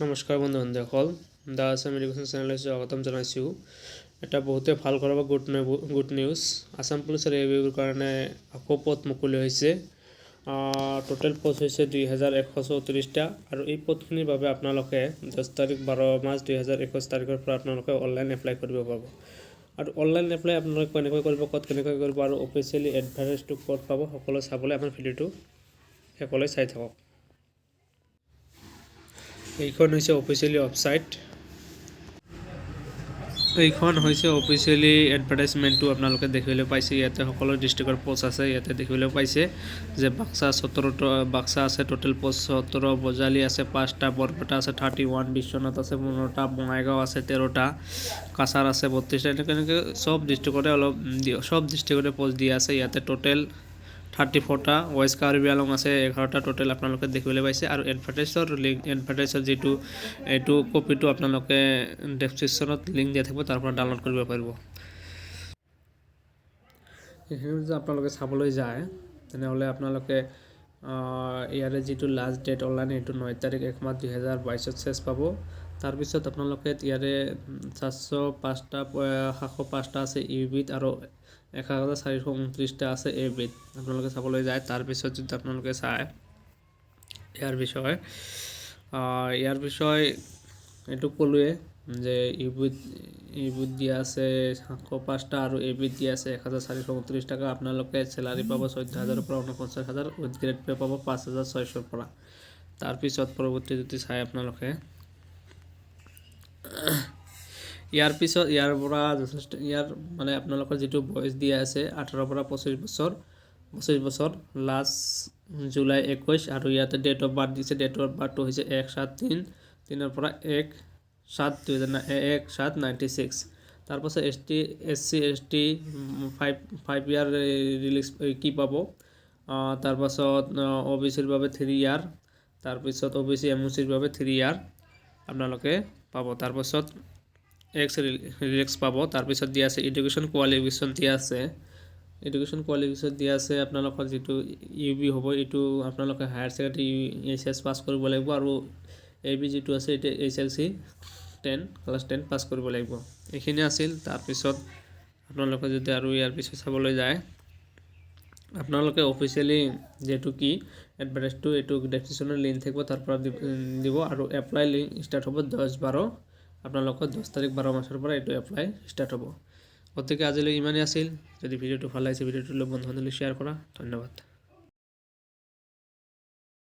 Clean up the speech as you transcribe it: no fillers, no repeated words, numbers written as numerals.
নমস্কাৰ বন্ধু বান্ধৱীসকল, the Assam education চেনেললৈ স্বাগতম জনাইছোঁ। এটা বহুতে ভাল খবৰ বা গুড নিউজ। আছাম পুলিচৰ এ বিৰ কাৰণে আকৌ পদ মুকলি হৈছে। টোটেল পষ্ট হৈছে 2134টা আৰু এই পদখিনিৰ বাবে আপোনালোকে 10 তাৰিখ 12 মাৰ্চ 2021 তাৰিখৰ পৰা আপোনালোকে অনলাইন এপ্লাই কৰিব পাৰিব। আৰু অনলাইন এপ্লাই আপোনালোকে কেনেকৈ কৰিব, ক'ত কেনেকৈ কৰিব আৰু অফিচিয়েলি এডভাৰটাইজটো ক'ত পাব, সকলো চাবলৈ আপোনাৰ ভিডিঅ'টো শেষলৈ চাই থাকক। এইখন হৈছে অফিচিয়েলি ৱেবছাইট। এইখন হৈছে অফিচিয়েলি এডভাৰটাইজমেণ্টটো। আপোনালোকে দেখিবলৈ পাইছে, ইয়াতে সকলো ডিষ্ট্ৰিক্টৰ পষ্ট আছে। ইয়াতে দেখিবলৈ পাইছে যে বাক্সা 17টা, বাক্সা আছে টোটেল পষ্ট 17, বজালী আছে পাঁচটা, বৰপেটা আছে 31, বিশ্বনাথ আছে 15টা, বঙাইগাঁও আছে 13টা, কাছাৰ আছে 32টা। এনেকৈ এনেকৈ চব ডিষ্ট্ৰিক্টতে অলপ চব ডিষ্ট্ৰিক্টতে পষ্ট দিয়া আছে। ইয়াতে টোটেল 34টা, ৱেষ্ট কাৰ্বি আলং আছে 11টা। টোটেল আপোনালোকে দেখিবলৈ পাইছে। আৰু এডভাৰটাইজৰ লিংক, এডভাৰটাইজৰ যিটো এইটো কপিটো আপোনালোকে ডেছক্ৰিপশ্যনত লিংক দিয়া থাকিব, তাৰ পৰা ডাউনলোড কৰিব পাৰিব। এইখিনি যদি আপোনালোকে চাবলৈ যায়, তেনেহ'লে আপোনালোকে ইয়াৰে যিটো লাষ্ট ডেট অনলাইন, সেইটো 9 তাৰিখ 1 মাহ 2022ত শেষ পাব। তাৰপিছত আপোনালোকে ইয়াৰে 705টা, 705টা আছে ইউ বিত আৰু 1429টা আছে এ বিত, আপোনালোকে চাবলৈ যায়। তাৰপিছত যদি আপোনালোকে চায় ইয়াৰ বিষয় এইটো ক'লোৱে যে ইউ বিত দিয়া আছে 705টা আৰু এ বিত দিয়া আছে 1429 টকা। আপোনালোকে চেলাৰী পাব 14,000ৰ পৰা 49,000, উইথ গ্ৰেড পে পাব 5600ৰ পৰা। তাৰপিছত পৰৱৰ্তী যদি চাই আপোনালোকে, ইয়াৰ পিছত ইয়াৰ পৰা যথেষ্ট ইয়াৰ মানে আপোনালোকৰ যিটো বয়স দিয়া আছে 18ৰ পৰা 25 বছৰ, 25 বছৰ, লাষ্ট জুলাই 21। আৰু ইয়াতে ডেট অফ বাৰ্থ দিছে। ডেট অফ বাৰ্থটো হৈছে 1-7-3 3ৰ পৰা 1-7 2000 1-7-96। তাৰপাছত ST, SC, ST 5 5 year relax কি পাব। তাৰপাছত অ' বি চিৰ বাবে 3 ইয়াৰ, তাৰপিছত অ' বি চি, এম অ' চিৰ বাবে 3 ইয়াৰ আপোনালোকে পাব। তাৰপাছত এক্স ৰিলেক্স পাব। তাৰপিছত দিয়া আছে এডুকেশ্যন কোৱালিফিকেশ্যন দিয়া আছে। এডুকেশ্যন কোৱালিফিকেশ্যন দিয়া আছে, আপোনালোকৰ যিটো ইউ বি হ'ব, এইটো আপোনালোকে হায়াৰ ছেকেণ্ডেৰী এইচ এছ পাছ কৰিব লাগিব আৰু এ বি যিটো আছে, এইটো HLC 10, class 10 পাছ কৰিব লাগিব। এইখিনি আছিল। তাৰপিছত আপোনালোকে যদি আৰু ইয়াৰ পিছত চাবলৈ যায়, আপোনালোকে অফিচিয়েলি যিহেতু কি এডভাৰটাইজটো, এইটো ডেছক্ৰিপশ্যনৰ লিংক থাকিব, তাৰ পৰা দিব। আৰু এপ্লাই লিংক ষ্টাৰ্ট হ'ব 10-12, আপোনালোকৰ 10 তাৰিখ 12 মাৰ্চৰ পৰা এইটো এপ্লাই ষ্টাৰ্ট হ'ব। গতিকে আজিলৈ ইমানেই আছিল। যদি ভিডিঅ'টো ভাল লাগিছে, ভিডিঅ'টো বন্ধু বান্ধৱীলৈ শ্বেয়াৰ কৰা। ধন্যবাদ।